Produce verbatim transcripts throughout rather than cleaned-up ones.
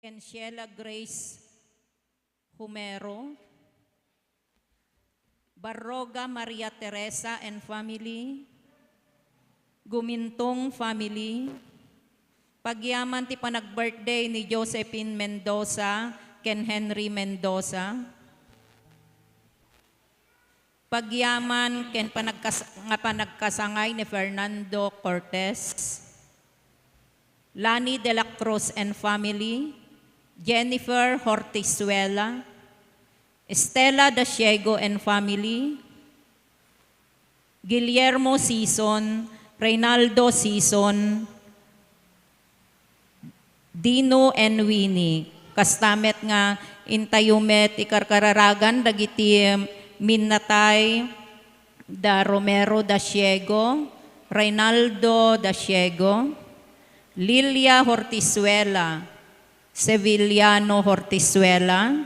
Ken Sheila Grace Humero, Barroga Maria Teresa and family, Gumintong family, pagyaman ti panag-birthday ni Josephine Mendoza ken Henry Mendoza, pagyaman ken panagkas-, nga panagkasangay ni Fernando Cortez, Lani de la Cruz and family, Jennifer Hortizuela, Estela Dasiego and family, Guillermo Sison, Reynaldo Sison, Dino and Winnie. Kasta met nga intayo met ikarkararagan dagiti minnatay da Romero Dasiego, Reynaldo Dasiego, Lilia Hortizuela, Seviliano Hortizuela.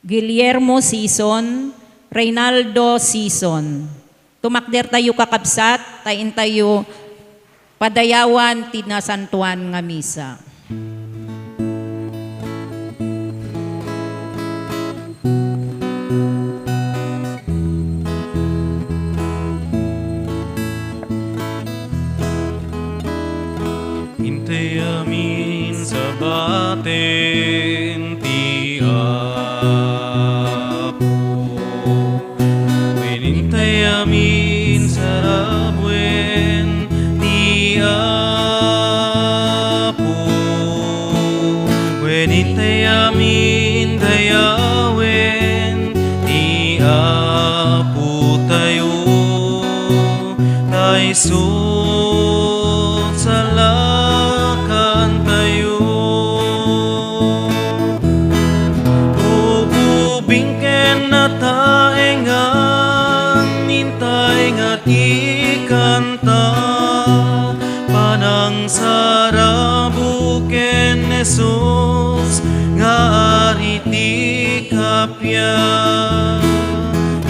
Guillermo Sison, Reynaldo Sison. Tumakdertayo, kakabsat, ta intayo padayawan ti nasantoan nga misa. Intay amin sabaten ti Apo. Wen intay amin sarabuen ti Apo. Wen intay amin dayawen ti Apotayo. Ta isut' salakantayo. Ubing ken nataengan, intay nga ti kanta, panangsarabo ken Jesus nga Ari ti kappia.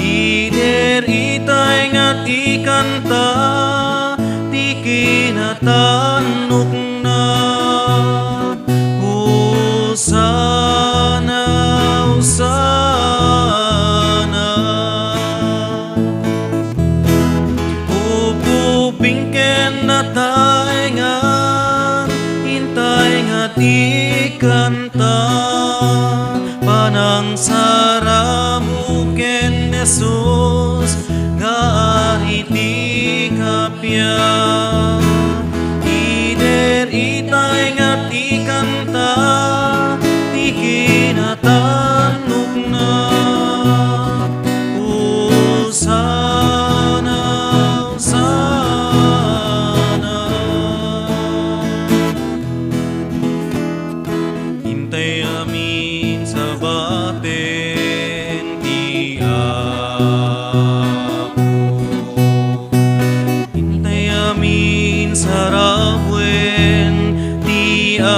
Ider itay nga ti kanta ti kinatannokna. Hosanna, Hosanna. Ubing ken nataengan, intay nga ti kanta, panangsarabo ken Jesus nga Ari ti kappia. Ider itay nga ti kanta, ti kinatannokna. Hosanna, Hosanna. Intay amin sabaten ti Apo. Intay amin sarabuen ti Apo.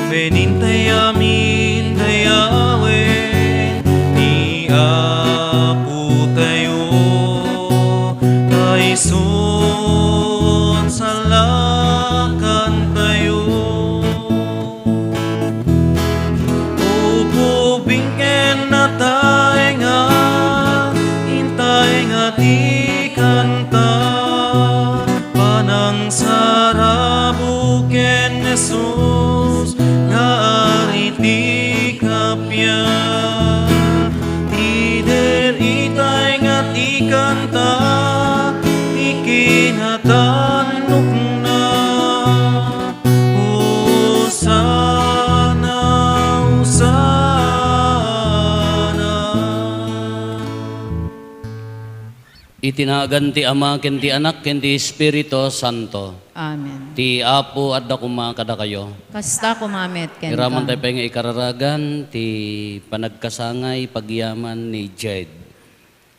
Wen intay amin dayawen ti Apotayo. Ta isut' salakantayo. Ubing ken nataengan, intay nga ti kanta, panangsarabo ken Jesus nga Ari ti kappia. Ider itay nga ti kanta, ti kinatannokna. Hosanna, Hosanna. Iti nagan ti Ama, ken ti Anak, ken ti Espiritu Santo. Amen. Ti Apo adda koma kadakayo. Kasta koma met kenka. Iraman tayo pay nga ikararagan ti panagkasangay pagyaman ni Jed.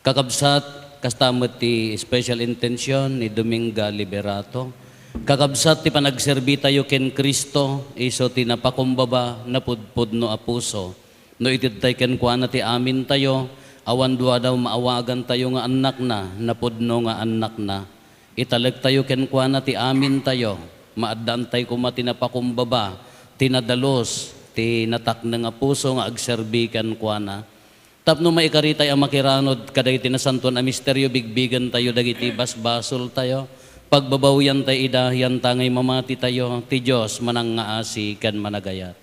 Kakabsat, kasta met ti special intention ni Dominga Liberato. Kakabsat, ti panagserbitayo ken Cristo, isu ti napakumbaba, napudpudno a puso. No itedtay kenkuana ti amintayo, awan duadaw maawagantayo nga annakna, napudno nga annakna. Italektayo kenkuana ti amintayo, maaddaantay koma ti napakumbaba, ti nadalus, ti natakneng a puso nga agserbi kenkuana. Tapno maikaritay a makiranod kadagiti nasantoan a misterio, bigbigentayo dagiti basbasoltayo, pagbabawiantay ida, yantangay mamatitayo, ti Dios manangngaasi ken managayat.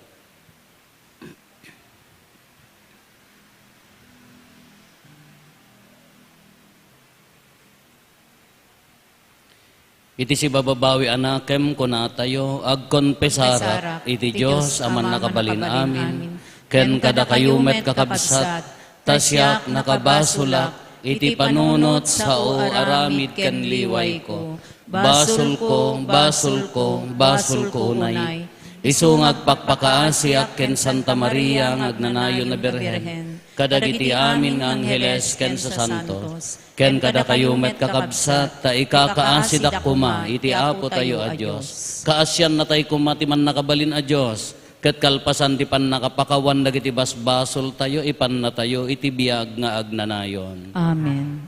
Iti sibababawi a nakem, kunatayo, agkonpesarak iti Dios a Mannakabalin-amin, ken kadakayo met, kakabsat, ta siak nakabasolak iti panunot, sao, aramid ken liwayko. Basolko, basolko, basolko unay. Isu nga agpakpakaasiak ken Santa Maria nga agnanayon a Birhen, kadagiti amin nga angheles ken sasantos, ken kadakayo met, kakabsat, ta ikakaasidak koma iti Apotayo a Dios. Kaasiannatay koma ti Mannakabalin a Dios, ket kalpasan ti pannakapakawan dagiti basbasoltayo, ipannatayo iti biag nga agnanayon. Amen.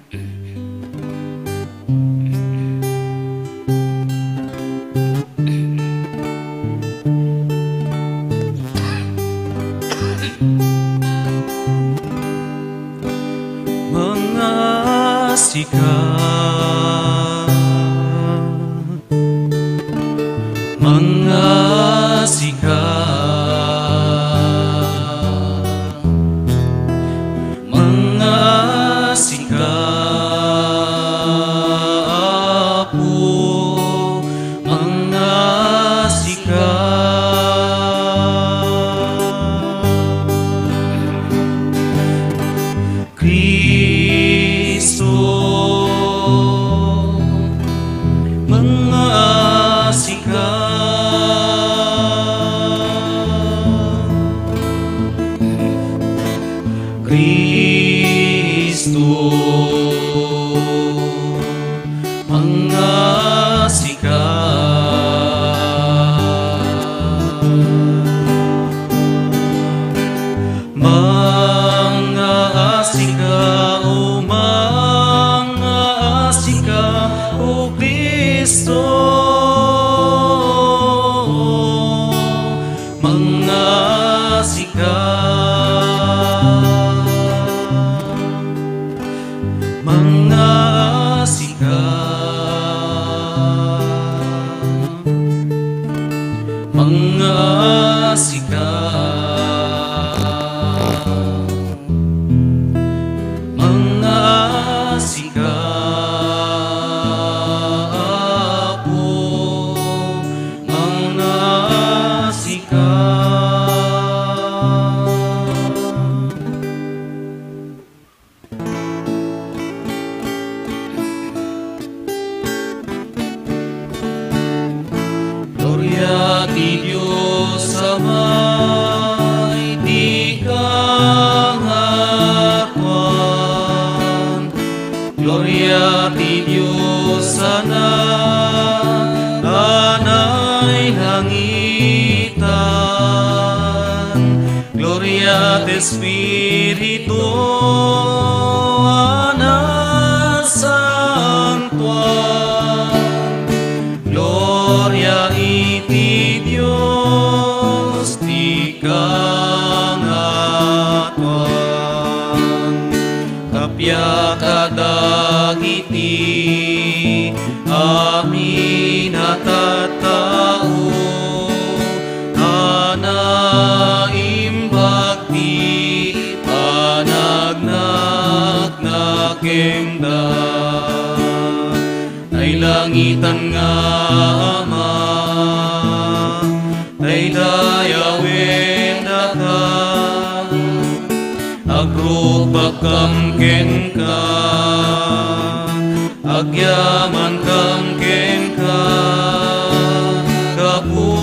Mangasika, mangasika, mangasika, Apo, mangasika. Cristo, mangasika. Cristo, mangasika. Mangasika, o mangasika, O Cristo, mangasika. Mangasika, mangasika, mangasika, Apo, mangasika. Gloria ti Dios Ama iti kangatoan. Gloria ti Dios Anak a nailangitan. Gloria ti Espiritu a nasantoan. Gloria iti Dios ti kangatoan. Kappia kadagiti amin a tattao a naimbag ti panagnaknakemda. Nailangitan nga Ama, daydayawen daka, agrukbakkam kenka, agyamankam kenka, gapu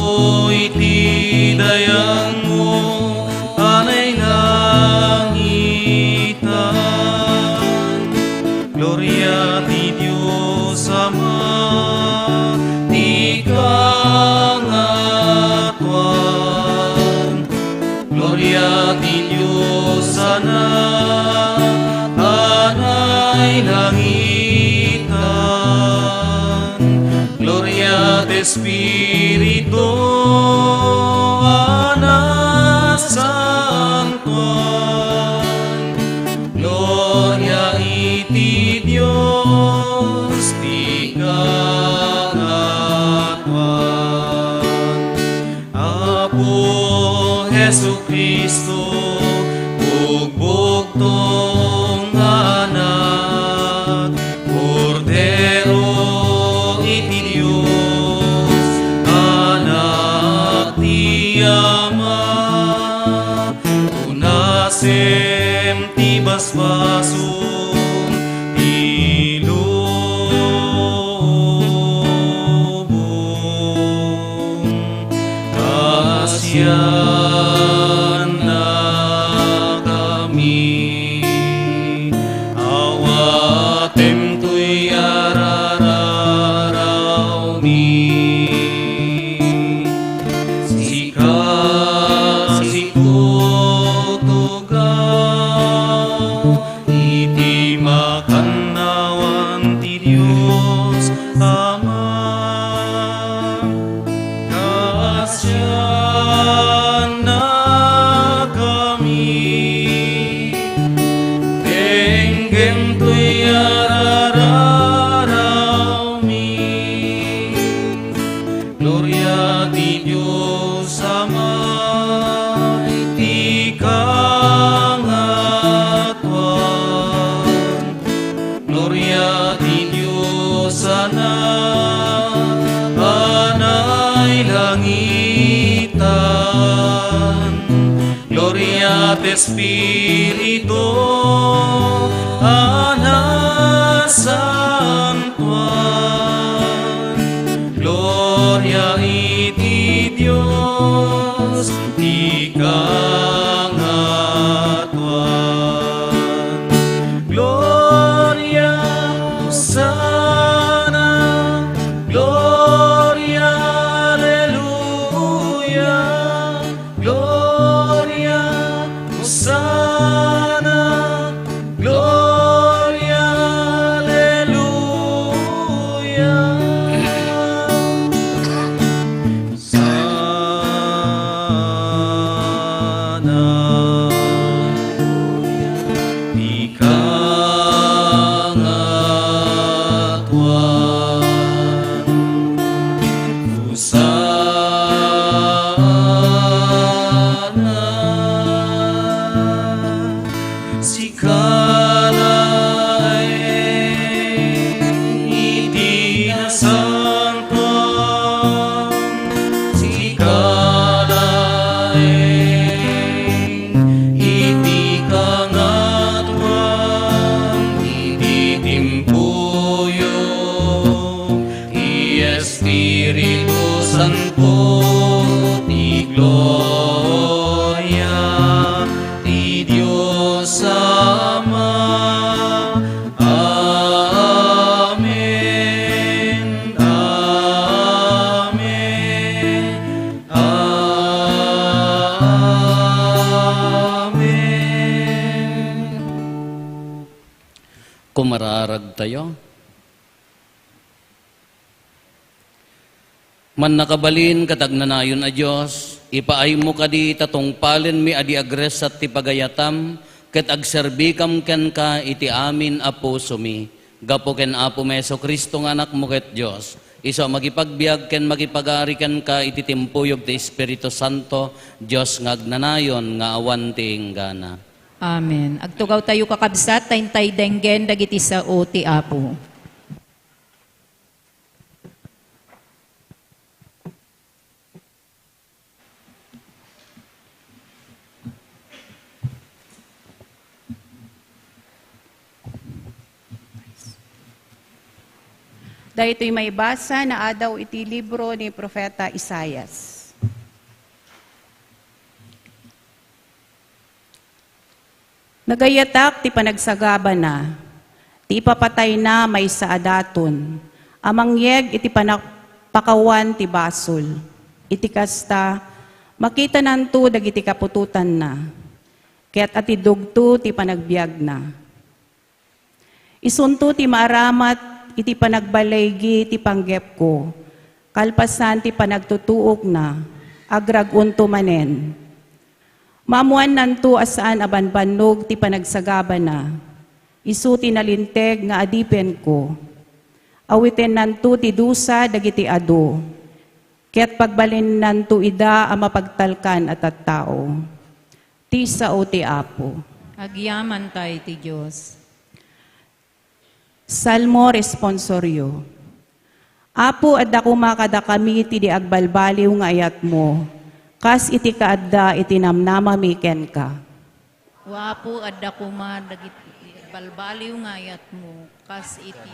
iti dayagmo a nailangitan. Gloria ti Dios Ama, ti langitan. Gloria ti Espiritu a nasantuan. Gloria iti Dios ti kangatoan. Apo Jesu-Cristo, bugbugtong nga Anak, Kordero iti Dios, Anak ti Ama, unasem ti basbasom ti lubong. Kasiannakami, awatem toy arararawmi. Sika, sikutugaw, iti makannawan ti Dios Ama. Kasiannakami, denggen toy arararawmi. Gloria ti Dios Ama iti kangatoan. Gloria ti Dios Anak a nailangitan. Gloria ti Espiritu a nasantuan. Gloria iti Dios ti kangatoan. Gloria, Hosanna, Gloria, Alleluia. Gloria, Hosanna, Gloria, Alleluia. Hosanna, ti kangatoan. Hosanna, sika laeng iti nasantoan, sika laeng iti kangatoan, iti timpoyo, ti Espiritu Santo, ti gloria ti Dios Ama. Amen. Amen. Amen. Kumararagtayo. Mannakabalin ket agnanayon a Dios, ipaaymo kadi ta tungpalenmi a di agresat ti pagayatam ket agserbikam kenka iti amin a pusomi. Gapu ken Apomi Jesu-Cristo nga Anakmo ket Dios, isu a makipagbiag ken makipagari kenka iti timpuyog ti Espiritu Santo, Dios nga agnanayon nga awan ti inggana. Amen. Agtugawtayo, kakabsat, ta intay denggen dagiti sao ti Apo. Daytoy maibasa naadaw iti libro ni Profeta Isaias. Nagayatak ti panagsagabana, ti ipapatayna maysa a daton a mangyeg iti panagpakawan ti basol. Iti kasta, makitananto dagiti kaputotanna, ket atidugto ti panagbiagna. Isunto ti maaramat iti panagbaligi ti panggepko, kalpasan ti panagtutuokna, agrag-onto manen. Maammoannanto a saan a banbannog ti panagsagabana. Isu ti nalinteg nga adipenko. Awitennanto ti dusa dagiti adu, ket pagbalinnanto ida a mapagtalkan a tattao. Ti sao ti Apo. Agyamanta iti Dios. Salmo responsorio. Apo, adda koma kadakami ti di agbalbaliw nga ayatmo, kas iti kaadda iti namnamami kenka. O Apo, adda koma dagiti agbalbaliw nga ayatmo, kas iti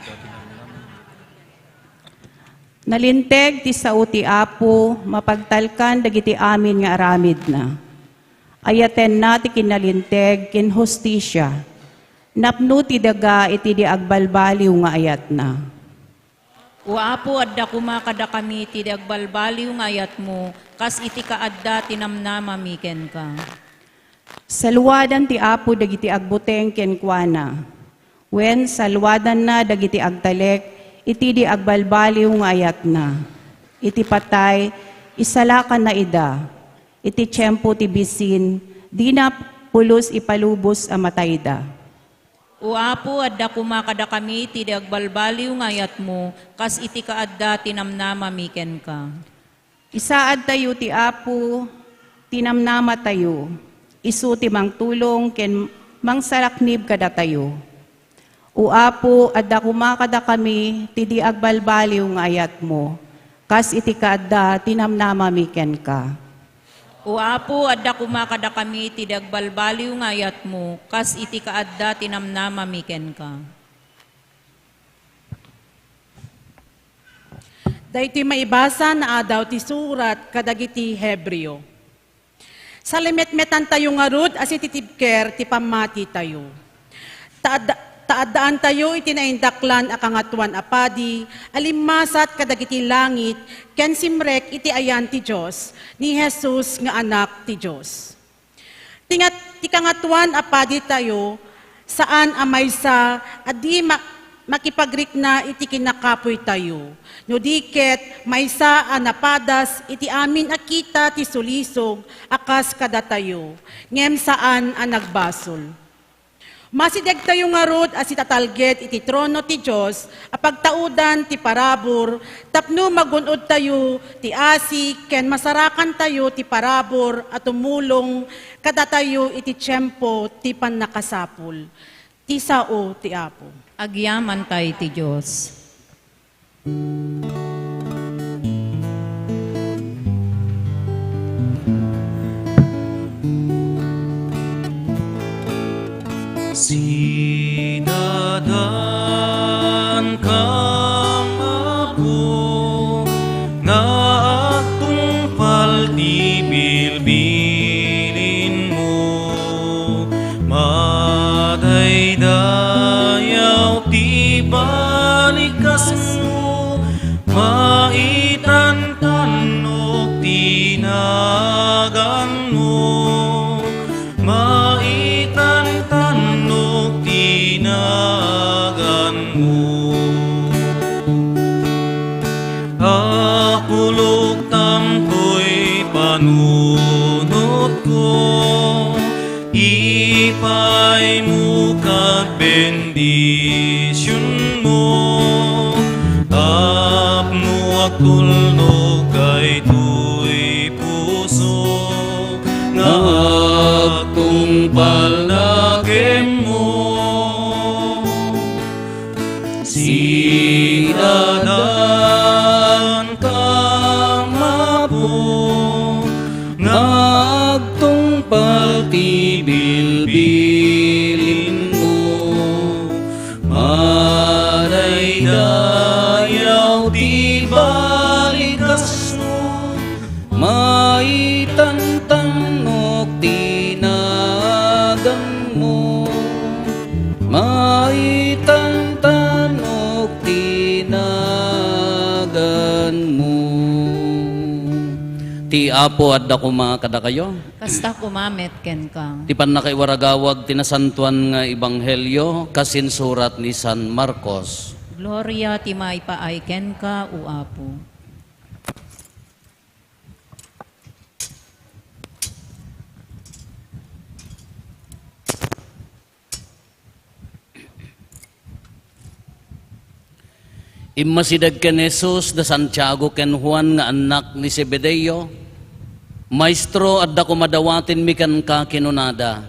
Nalinteg ti sao ti Apo, mapagtalkan dagiti amin nga aramidna. Ayatenna ti kinalinteg ken hustisia. Napno ti daga iti di agbalbaliw nga ayatna. O Apo, adda koma kadakami ti di agbalbaliw nga ayatmo, kas iti kaadda ti namnamami kenka. Saluadan ti Apo dagiti agbuteng kenkuana, wen saluadanna dagiti agtalek iti di agbalbaliw nga ayatna. Iti patay, isalakanna ida. Iti tiempo ti bisin, dina pulos ipalubos a matayda. O Apo, adda koma kadakami ti di agbalbaliw nga ayatmo, kas iti kaadda ti namnamami kenka. Isaadtayo ti Apo ti namnamatayo, isu ti mangtulong ken mangsalaknib kadatayo. O Apo, adda koma kadakami ti di agbalbaliw nga ayatmo, kas iti kaadda ti namnamami kenka. O Apo, adda koma kadakami ti di agbalbaliw nga ayatmo, kas iti kaadda ti namnamami kenka. Daytoy maibasa nga adaw ti surat kadagiti Hebreo. Salimetmetantayo ngarud a sititibker ti pammatitayo. Ta adda-, ta addaantayo iti naindaklan a Kangatoan a Padi a limmasat kadagiti langit ken simrek iti ayan ti Dios ni Jesus nga Anak ti Dios. Ti ngat-, ti Kangatoan a Paditayo, saan a maysa a di ma-, makipagrikna iti kinnakapoytayo, no di ket maysa a napadas iti amin a kita ti sulisog a kas kadatayo, ngem saan a nagbasol. Masidegtayo ngarud a sitatalged iti trono ti Dios a pagtaudan ti parabur tapno magun-odtayo ti asi ken masarakantayo ti parabur a tumulong kadatayo iti tiempo ti pannakasapul. Ti sao ti Apo. Agyamanta iti Dios. Sidadankam, Apo, nga agtungpal ti bilbilinmo. Madaydayaw ti balikasmo, maitantanok ti naganmo. Maitantanok ti naganmo. Apo, luktam toy panunotko, ipaymo kad bendisionmo. Tapno agtulnog daytoy puso nga agtungpal kenmo. Sidadankam, Apo, nga agtungpal ti bilbilinmo. Madaydayaw ti balikasmo, maitantanok ti naganmo, maitantanok ti naganmo. Ti Apo adda koma kadakayo. Kasta koma met kenka. Ti pannakaiwaragawag ti nasantoan nga ebanghelio kas insurat ni San Marcos. Gloria ti maipaay kenka, O Apo. Immasideg ken Jesus da Santiago ken Juan nga annak ni Zebedeo, "Maestro, adda koma dawatenmi kenka," kinunada.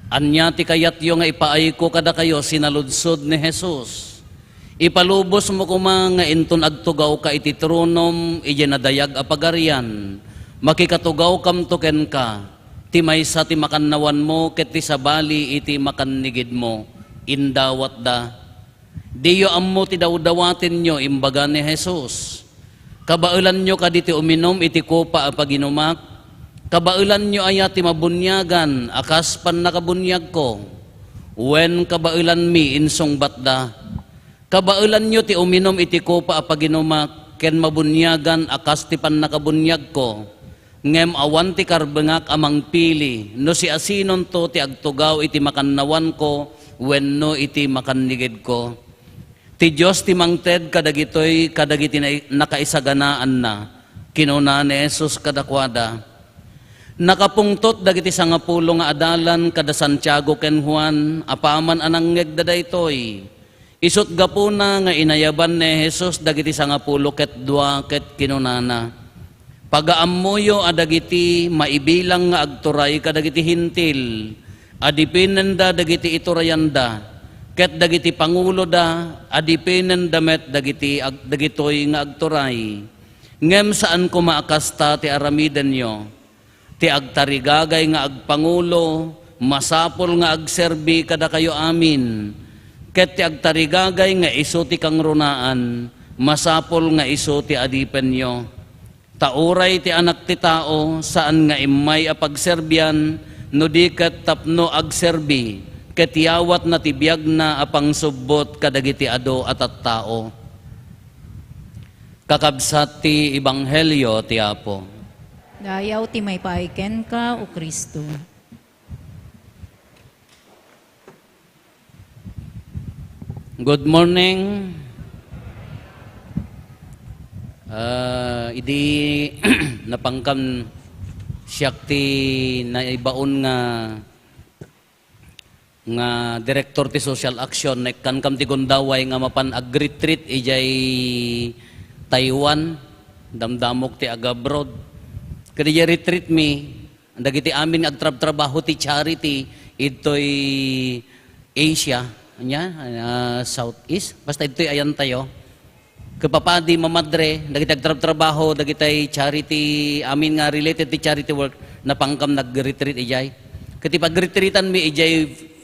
"Ania ti kayatyo nga ipaayko kadakayo?" sinaludsod ni Jesus. "Ipalubosmo koma nga inton agtugawka iti tronom idiay nadayag a pagarian, makikatugawkamto kenka. Ti maysa ti makannawanmo ket ti sabali iti makannigidmo." Indawatda. "Diyo ammo ti dawdawatenyo," imbaga ni Jesus. "Kabaelanyo kadi ti uminum iti kopa a paginumak? Kabaelanyo aya ti mabuniagan a kas pannakabuniagko? Wen kabaelanmi," insungbatda. "Kabaelanyo ti uminum iti kopa a paginumak ken mabuniagan a kas ti pannakabuniagko, ngem awan ti karbengak a mangpili no siasinonto ti agtugaw iti makannawanko wenno iti makannigidko. Ti Dios ti mangted kadagitoy kadagiti nai-, nakaisaganaanna," kinuna ni Jesus kadakuada. Nakapungtot dagiti sangapulo nga adalan kada Santiago ken Juan apaman a nangngegda daytoy. Isut' gapuna nga inayaban ni Jesus dagiti sangapulo ket dua ket kinunana, "Pagaammoyo a dagiti maibilang nga agturay kadagiti Hentil, adipenenda dagiti iturayanda, ket dagiti panguloda, adipenenda met dagiti ag-, dagitoy nga agturay. Ngem saan koma a kasta ti aramidenyo. Ti agtarigagay nga agpangulo, masapul nga agserbi kadakayo amin, ket ti agtarigagay nga isu ti kangrunaan, masapul nga isu ti adipenyo. Ta uray ti Anak ti Tao, saan nga immay a pagserbian, no di ket tapno agserbi, ket yawatna ti biagna a pangsubbot kadagiti adu a tattao." Kakabsat ti Ebanghelio ti Apo. Dayaw ti maipaay kenka, O Cristo. Good morning. Ah, idi napangkam siak ti naibaon nga nga direktor ti social action, naikkankam ti gundaway nga mapan ag-retreat idiay Taiwan, damdamok ti aga-abroad. Ket idiay retreat mi, dagiti amin nga agtrabtrabaho ti charity idtoy Asia, ania, ah, Southeast, basta idtoy ayan tayo. Ket papadi, mamadre, dagiti agtrabtrabaho, dagitay charity, amin nga related ti charity work, napangkam nag-retreat idiay. Ket ti pagretreatanmi idiay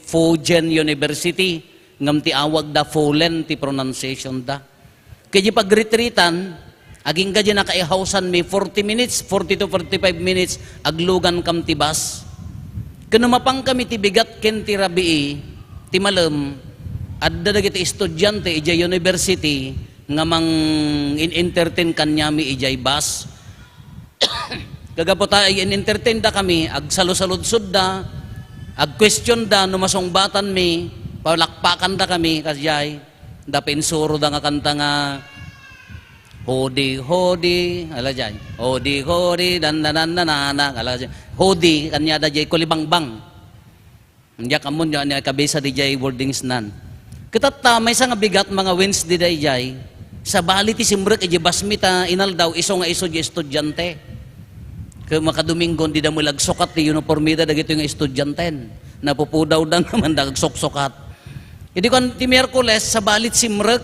Fujian University, ngem ti awagda Fulen ti pronunciationda. Ket di pagretreatan, agingga di nakaihawsanmi, forty minutes, forty to forty-five minutes, aglugankam ti bus. Ket no mapangkami ti bigat ken ti rabii, ti malem, adda dagiti estudiante idiay university, nga mang-in-entertain kaniami idiay bus. Kagapu ta in-entertaindakami, agsalusaludsodda, agquestionda no masungbatanmi, palakpakandakami, kasdiay. Da pinsuroda nga kanta nga, "Hodi, hodi," ala jay. "Hodi, hodi, dan, dan, dan, dan, dan," ala jay. Hodi, kaniada jay kulibangbang. Diak ammo no ania kabisa di jay wordings nan. Ket tatta, maysa nga bigat, mga Wednesday dayjay. Sabali ti simrek idiay bus mi ta inaldaw, isu nga isu di estudiante. Ket makadomingon, dida met la agsukat ti uniformeda dagitoy nga estudianten. Napupudawda nga manda agsuksukat. Idi kuan ti Miyerkules, sabali ti simrek.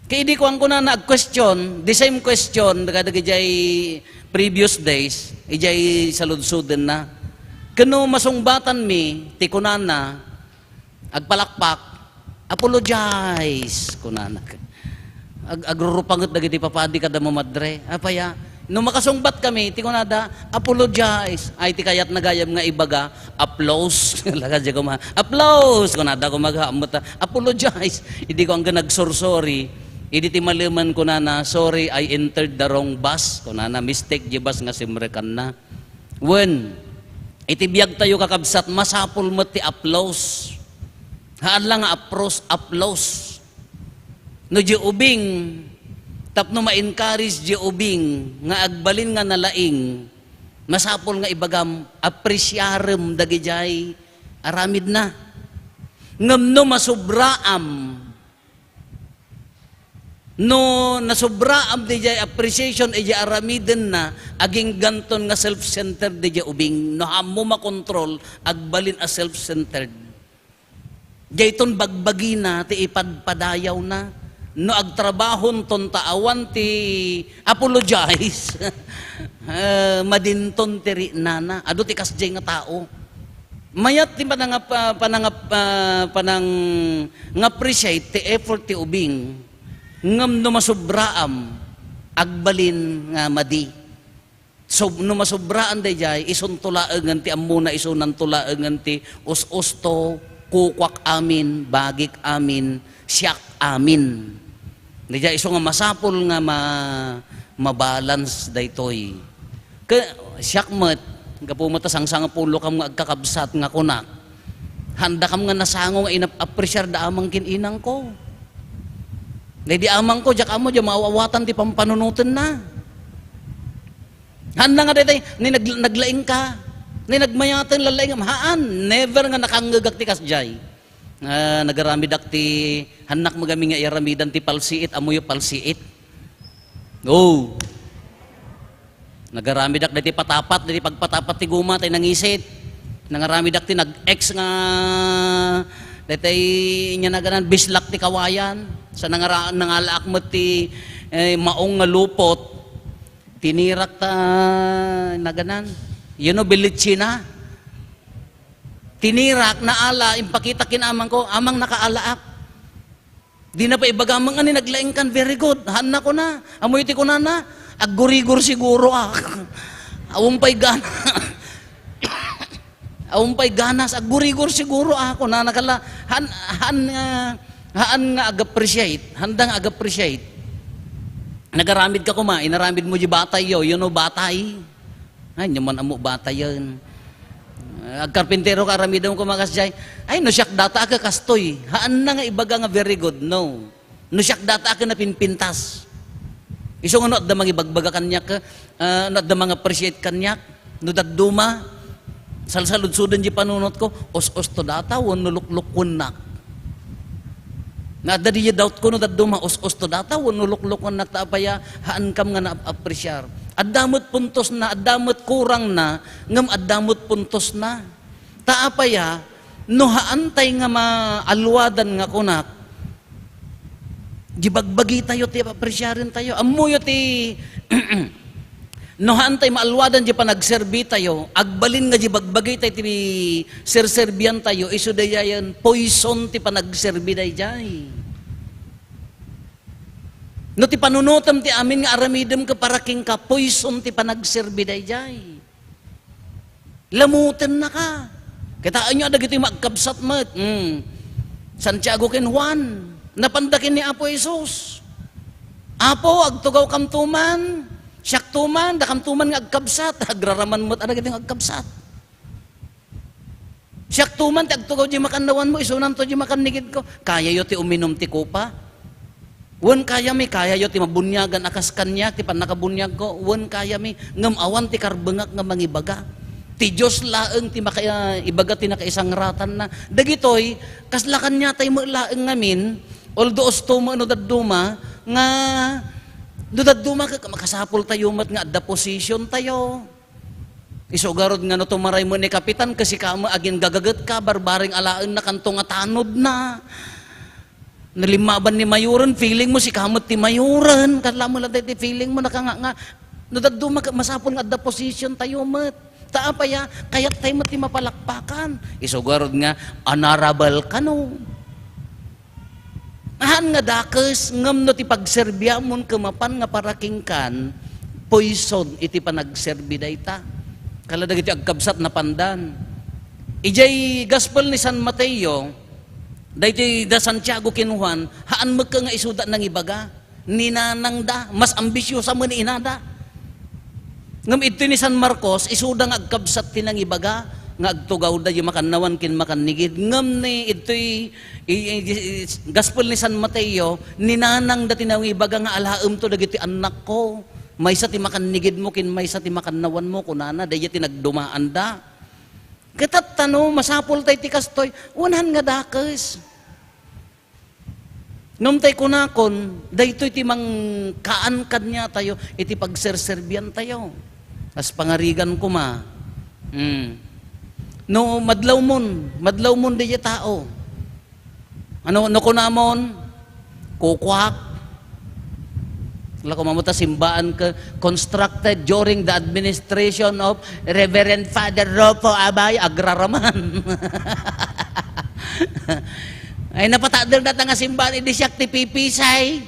Ket idi kuan kunana, ag-question, the same question, kadagijay previous days, ijay saludsodenna. Ket no masungbatanmi, ti kunana, agpalakpak, "Apologize," kunana. Ag-, agrurupanget dagiti papadi kada mamadre. Apay a? No makasungbatkami, ti kunada, "Apologize." Ay, ti kayatna gayam nga ibaga, "Applause." Laka di kuma, "Applause," kunada, kumaga, "Apologize." Idi ko angga nagsursori, Idi ti malemen kunana, "Sorry, I entered the wrong bus." Kunana, "Mistake di bus nga simrekanna." Wen, iti biagtayo, kakabsat, masapul met ti applause. Haan la nga apros-, applause. No di ubing, tapno ma-encourage di ubing nga agbalin nga nalaing, masapul nga ibagam, "Apresiarem dagidiay aramidna." Ngem no masubraam, no nasubraam didiay appreciation idiay aramidenna, agingganton nga self-centered didiay ubing. No haanmo makontrol, agbalin a self-centered. Dayton bagbagina ti ipadpadayawna. No agtrabahonton ta awan ti apologize, eh, madinton ti rinana. Adu ti kasdiay nga tao. Mayat ti panangap-, ah, panangap-, ah, panang-appreciate ti effort ti ubing. Ngem no masubraam, agbalin nga madi. So, no masubraan daydiay, isunto laengen ti ammona, isunanto laengen ti us-usto, kukuak amin, bagik amin, siak amin. Daydiay isu nga masapul nga ma-, mabalance daytoy. Ke-, siak met, gapu met ta sangsangpulokam nga agkakabsat nga kunak, handakam nga nasango nga inap-, appreciar da amang ken inangko. Daydi amangko, diak ammo, diak maaw-awatan ti pampanunotenna. Haanna nga daytoy, ni nag-, naglaing ka, ni nagmayaten, lalaingem. Haan, never nga nakangngegak ti kasdiay. Ah, nagaramidak ti, haannak magami nga iaramidan ti palsiit, ammoyo palsiit. Oh. Nagaramidak daytoy patapat, daytoy pagpatapat ti guma, tay nangisit. Nangaramidak ti nag-X nga, daytoy inya naganan, bislak ti kawayan. Sa nangara-, nangalaak met ti, eh, maong nga lupot. Tinirak ta naganan. You know, bilitsina. Tinirak, naala, impakita ken amangko, "Amang, nakaalaak." Dina pay ibaga, "Amang, ani naglaing kan?" "Very good." Haanna kuna. Ammoyo ti kunana, "Aggurigor siguro, ah." Awan pay gana. Awan pay ganas, "Aggurigor siguro, ah," kunana kala. Haan, haan nga, haan nga ag-appreciate, haanda nga ag-appreciate. Nagaramid ka kuma, inaramid mo di batay yo, you know, batay. Ay, nya man ammo batayen. Ah, agkarpintero ka, aramidem ko makasdiay. Ay, no siak data a kastoy. Haanna nga ibaga nga very good, no. No siak data a napinpintas. Isu nga no adda mangibagbaga kaniak, ah, no adda mang-appreciate kaniak, no dadduma, salsaludsoden di panunotko, us-usto data, wenno luklukwennak. Nga adda di doubt ko no dadduma, us-usto data, wenno luklukwennak ta apaya, haankam nga na-appreciar. Adda met puntosna, adda met kurangna, ngem adda met puntosna. Ta apaya, no haantay nga maaluadan nga kunak, di bagbagitayo ti apresiarentayo. Ammoyo ti, no haantay maaluadan di panagserbitayo, agbalin nga di bagbagitay ti serserbiantayo, isu dayayen poison ti panagserbi daydiay. No ti panunotem ti amin nga aramidem ket para kenka, poison ti panagserbi daydiay. Lamutennaka. Kitaenyo a dagitoy maagkabsat met. Hmm. Santiago ken Juan, napanda ken ni Apo Jesus. "Apo, agtugawkamto man. Siakto man, dakamto man nga agkabsat." Agraraman met a dagitoy nga agkabsat. "Siakto man ti agtugaw di makannawanmo, isunanto di makannigidko." Kayayo ti uminum ti kopa? Wen kayami, kayayo ti mabuniagan a kas kaniak ti pannakabuniagko? Wen kayami, ngem awan ti karbengak nga mangibaga. Ti Dios laeng ti maka-, ibaga ti nakaisangratannana. Dagitoy, kasla kaniatayo met laeng ngamin, although usto met no dadduma, nga no dadduma, ka-, makasapultayo met nga adda positiontayo. Isu garud nga no tumaray met ni Kapitan, ket sika met agingagagetka, barbareng alaenna, kanto nga tanodna. Nalimmaban ni Mayoren, feeling mo sika met ti Mayoren. Kasla met latta ti feeling mo, nakanga-, nga, no dadduma, masapul nga adda positiontayo met. Ta apaya, kayattayo met ti mapalakpakan. Isu garud nga, honorable kano. Haan nga dakes, ngem no ti pagserbiamon ket mapan nga para kenkan, poison iti panagserbi dayta. Kala dagiti agkabsat, napandan. Idiay Gospel ni San Mateo, daytoy da Santiago ken Juan, haan met nga isuda nangibaga. Ninanangda, mas ambisiosa met ni inada. Ngem idtoy ni San Marcos, isuda nga agkabsat ti nangibaga nga agtugawda diay makannawan ken makannigid. Ngem ni idtoy i, i, i, Gospel ni San Mateo, ninanangda ti nangibaga nga alaemto dagiti annakko. Maysa ti makannigidmo ken maysa ti makannawanmo, kunana, daydiay ti nagdumaanda. Ket tatta no, masapultay ti kastoy, wen han nga dakes. Ngem tay kunakon, daytoy ti mangkaan kaniatayo iti pagserserbiantayo. Kas pangarigan koma. Hmm. No madlawmon, madlawmon daydiay tao. Ano, no kunamon, kukuak. Wala ko mamuta simbaan ke, constructed during the administration of Reverend Father Rufo Abay, agraraman. Ay, napatakder data nga simbaan, idi siak ti pipisay.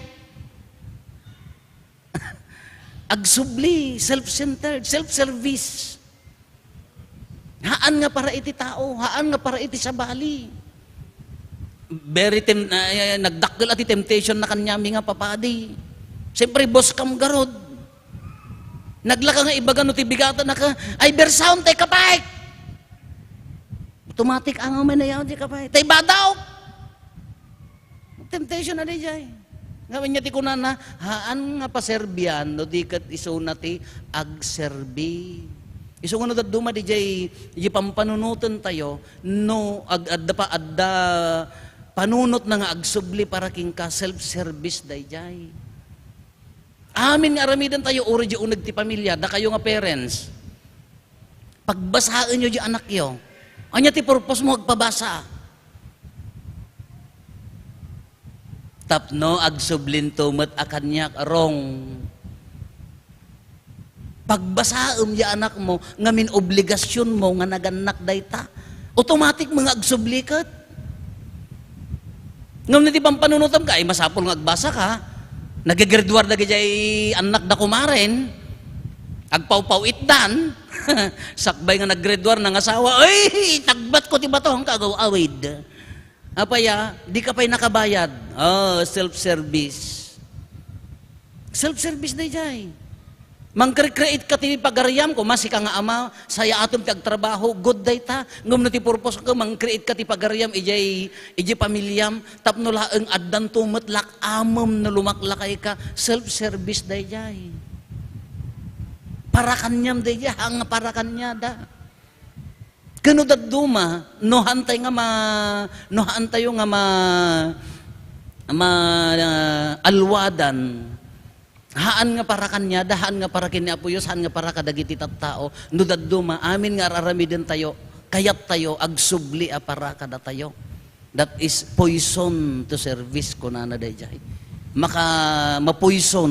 Agsubli, self-centered, self-service. Haan nga para iti tao, haan nga para iti sabali. Very tem-, ah, nagdakkel a ti temptation na kaniami nga papadi. Siyempre, boss kam garud. Naglaka nga ibaga no ti bigatan na ka, "Ay, bersaon tay kapay!" Automatic ang umay na yaw di kapay. Tay badaw! Temptation a daydiay. Nga wen ti kunana, haan nga paserbian no di ket isuna ti agserbi. Isu nga no dadduma daydiay, daydiay pampanunotentayo, no ag-, adda pa, adda panunotna nga agsubli para kenka, self-service daydiay. Amin nga aramidentayo, uray daydiay uneg ti pamilia, dakayo nga parents. Pagbasaenyo daydiay anakyo. Ania ti purposemo agpabasa? Tapno agsublinto met a kaniak, wrong. Pagbasaem daydiay anakmo, ngamin obligasionmo nga nagannak dayta. Automatic nga agsubli ket. Ngem no ti pampanunotem ka, ay masapul nga agbasa ka. Naggraduar dagiti annak da kumaren. Agpawpaw-itdan. Sakbay nga naggraduar, nangasawa, "Ay, tagbatko ti bato, haan ka agaw-awid." Apay a, di ka pay nakabayad. Oh, self-service. Self-service daydiay. Mangcre-create ka ti pagariam, koma sika nga ama, sayaatem ti agtrabaho, good dayta. Ngem no ti purpose ka, mangcreate ka ti pagariam, idiay, idiay pamiliam, tapno laeng addanto met lak-amem no lumaklakay ka, self-service daydiay. Para kaniam daydiay, haan nga para kaniada. Ken no dadduma, no haantay nga ma-, no haantayo nga ma-, ma-, ah, alwadan, haan nga para kaniada, haan nga para ken ni Apo Dios, haan nga para kadagiti tattao. No dadduma, amin nga ar-aramidentayo, kayattayo, agsubli a para kadatayo. That is poison to service, kunana daydiay. Maka-, mapoison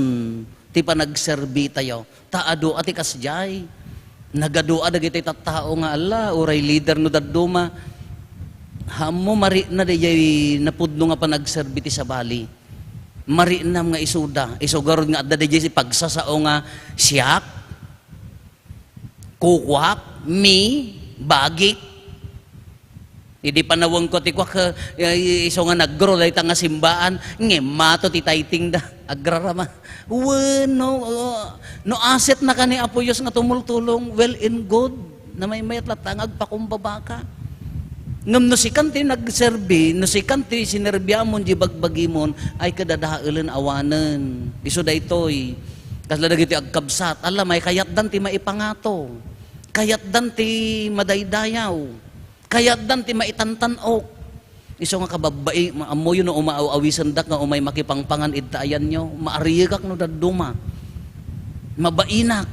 ti panagserbitayo. Ta adu a ti kasdiay. Nagadu a dagiti tattao nga, "Alla, uray leader no dadduma." Ammo, marikna daydiay napudno nga panagserbi ti sabali. Mariknam nga isuda. Isu garud nga adda daydiay pagsasao nga, "Siak, kukuak, mi, bagik." Idi panawengko ti kuak, eh, isu nga nag-grow dayta nga simbaan, ngem mato ti tithing da, agrarama. Wenno, oh, no asset na ka ni Apo Dios nga tumultulong, well and good. Namaymayat latta nga agpakumbaba ka. Ngem no sikan ti nagserbi, no sikan ti sinerbiamon di bagbagimon, ay kadadaelen awanen. Isu daytoy, kasla dagiti agkabsat, ala, may kayatdan ti maipangato. Kayatdan ti madaydayaw. Kayatdan ti maitantan-ok. Isu nga kababbai, ma-, ammoyo no umaaw-awisendak nga umay makipangpangan ita ayanyo, maariyegak no dadduma. Mabainak.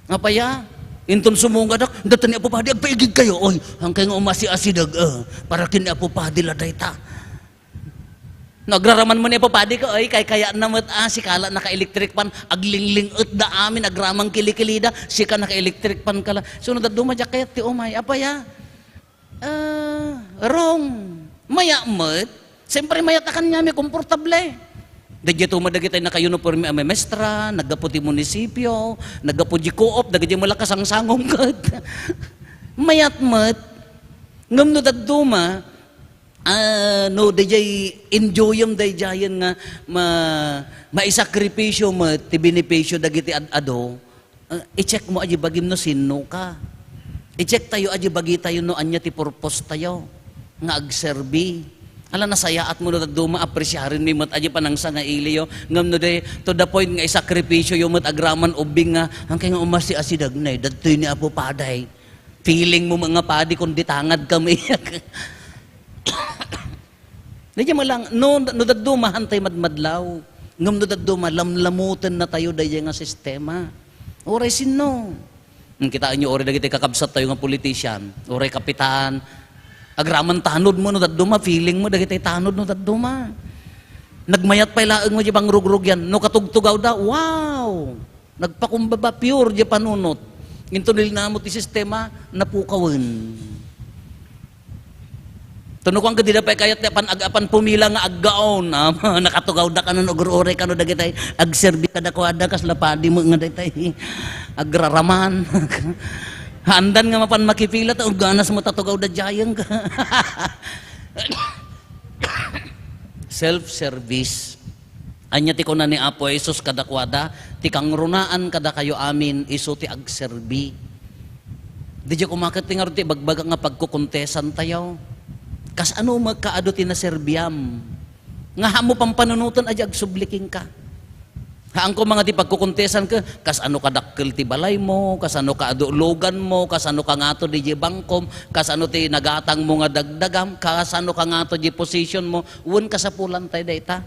Apay a, inton sumungadak, "Data ni Apo Padi, agpaigidkayo, oy, hankay nga umasi-asideg, eh, para ken ni Apo Padi la dayta." No agraraman mo ni Apo Padi ka, oy, kaykayatna met a, sika la naka-electric fan, aglingling-etda amin, agramang kilikilida, sika naka-electric fan ka la. Sunod a dumadyak kayat ti umay, apay a? Ah, wrong. Mayat met. Siyempre, mayat a kaniami, komportable. Dagitoy met dagiti naka-uniforme a memestra, naggapu ti munisipio, naggapu di co-op, dagiti met la kasangsangom ket. Mayat met. Ngem no dadduma, Ah, no, dayjay enjoyem dayjayen nga ma-, maisakripisyo met ti benepisyo dagiti ad-adu, ah, i-check mo a di bagim no sinno ka. I-check tayo a di bagitayo no ania ti purpose tayo nga agserbi. Ala, nasayaat mo no dadduma, apresiaren mi met a di panangsangailiyo. Ngem no di, to the point nga isakripisyo yo met agraman ubbing nga, "Angkay nga umas ti asidag nay, dadtoy ni Apo Paday." Feeling mo nga padi kundi tangad kami. Dayjay malang-, no, no dadduma, hantay madmadlaw. Ngem no dadduma, lamlamutenna tayo dayjay nga sistema. Uray sinno? Hmm, kitaenyo, uray dagiti kakabsat tayo nga politician, uray kapitan, agraman tanod mo no dadduma, feeling mo dagiti tanod no dadduma. Nagmayat pay laeng mo di pangrugrugyan, no katugtugawda, wow! Nagpakumbaba, pure di panunot. Into nilnamo ti sistema, napukawen. Tuno kuan, kadida pay kayat ti apan, ag-, apan pumila nga aggaon. Ah, nakatugawda kano, ugur-uray kano dagitay agserbi kadakuada, kasla padi mo nga daytay agraraman. Haandan nga mapan makipila, ta ugganas mo tatugawda dayeng. Self-service. Ania ti kuna ni Apo Jesus kadakuada? Ti kangrunaan kadakayo amin isu ti agserbi. Daydiay koma ket ti ngarud ti ibagbagak nga pagkukontesantayo. Kasano met kaadu ti naserbiam? Nga haanmo pampanunoten a di agsubli kenka. Haanko nga ti pagkukontesan ket, kasano kadakkel ti balaymo, kasano kaadu luganmo, kasano kangato daydiay bangkom, kasano ti nagatangmo nga dagdagam, kasano kangato di positionmo, wen kasapulantay dayta.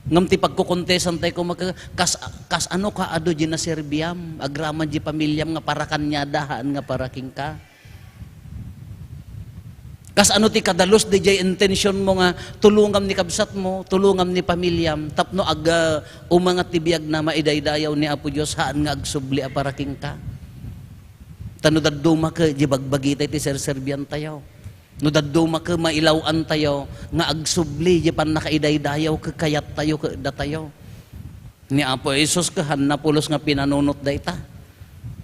Ngem ti pagkukontesantay koma ket, kas-, kasano kaadu di naserbiam, agraman di pamiliam nga para kaniada, haan nga para kenka. Kasano ti kadalus daydiay intentionmo nga tulongam ni kabsatmo, tulongam ni pamiliam, tapno ag-, ah, umangat ti biagna, maidaydayaw ni Apo Dios, haan nga agsubli a para kenka. Ta no dadduma ket di bagbagitay ti serserbiantayo. No dadduma ket mailaw-antayo nga agsubli di pannakaidaydayaw ket kayattayo ket datayo. Ni Apo Jesus ket haanna pulos nga pinanunot dayta.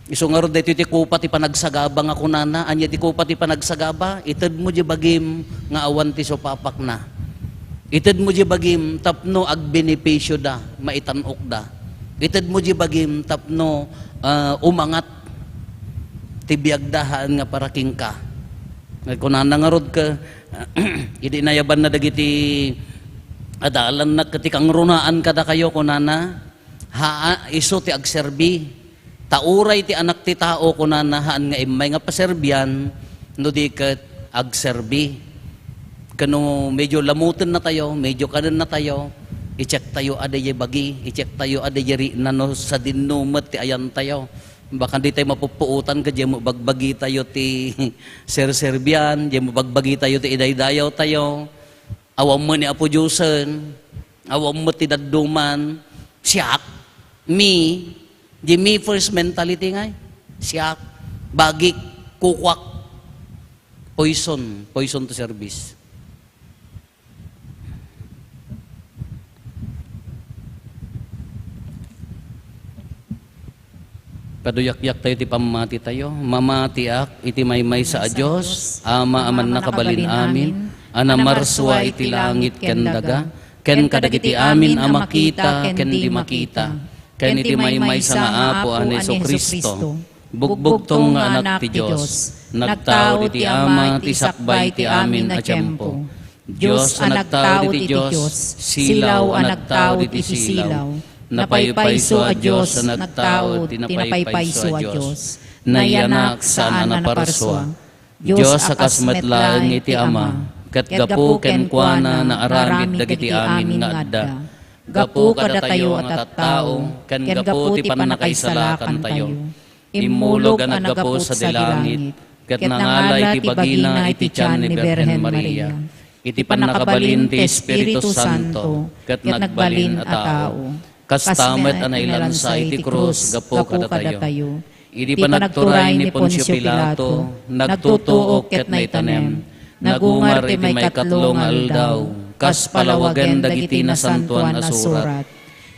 Isu ngarud daytoy ti kopa ti panagsagaba nga kunana, ania ti kopa ti panagsagaba? Itedmo di bagim nga awan ti supapakna. Itedmo di bagim tapno agbenepisioda, maitan-okda. Itedmo di bagim tapno, ah, umangat ti biagda haan nga para kenka. Kunana ngarud ket, idi inayabanna dagiti adalanna ket ti kangrunaan kadakayo, kunana, haa, isu ti agserbi. Ta uray ti Anak ti Tao, kunana, haan nga immay nga paserbian, no di ket agserbi. Ken no medyo lamutennatayo, medyo kanennatayo, i-checktayo a daydiay bagi, i-checktayo a daydiay rikna no sadinno met ti ayantayo. Baka di tayo mapuppuotan ket diay mo bagbagitayo ti serserbian, diay mo bagbagitayo ti idaydayawtayo. Awan met ni Apo Diosen, awan met ti dadduman. Siak, me, di me first mentality ngay. Siak, bagik, kukuak, poison, poison to service. Paduyakyak tayo ti pammati tayo. Mamatiak iti maymaysa a Dios, Ama a mannakabalin amin, a namarsua iti langit ken daga, ken kadagiti amin a makita ken di makita, ken iti maymaysa nga Apo a ni Jesu-Cristo. Bugbugtong nga Anak ti Dios, nagtao iti Ama ti sakbay ti amin a tiempo. Dios a nagtao iti Dios, silaw a nagtao iti silaw. Napaypayso a Dios a nagtao iti napaypayso a Dios. Nayanak saan a naparsua. Dios a kas met laeng iti Ama, ket gapu kenkuana naaramid dagiti amin nga adda. Gapu kadatayo a tattao, ken gapu ti pannakaisalakantayo. Immulog a naggapu sadi langit, ket nangala iti bagina iti tian ni Birhen Maria, iti pannakabalin ti Espiritu Santo, ket nagbalin a tao. Kasta met a nailansa iti krus gapu kadatayo. Idi panagturay ni Poncio Pilato, nagtutuok ket naitanem, nagungar ti maikatlo nga aldaw, kas palawagen dagiti nasantoan a surat.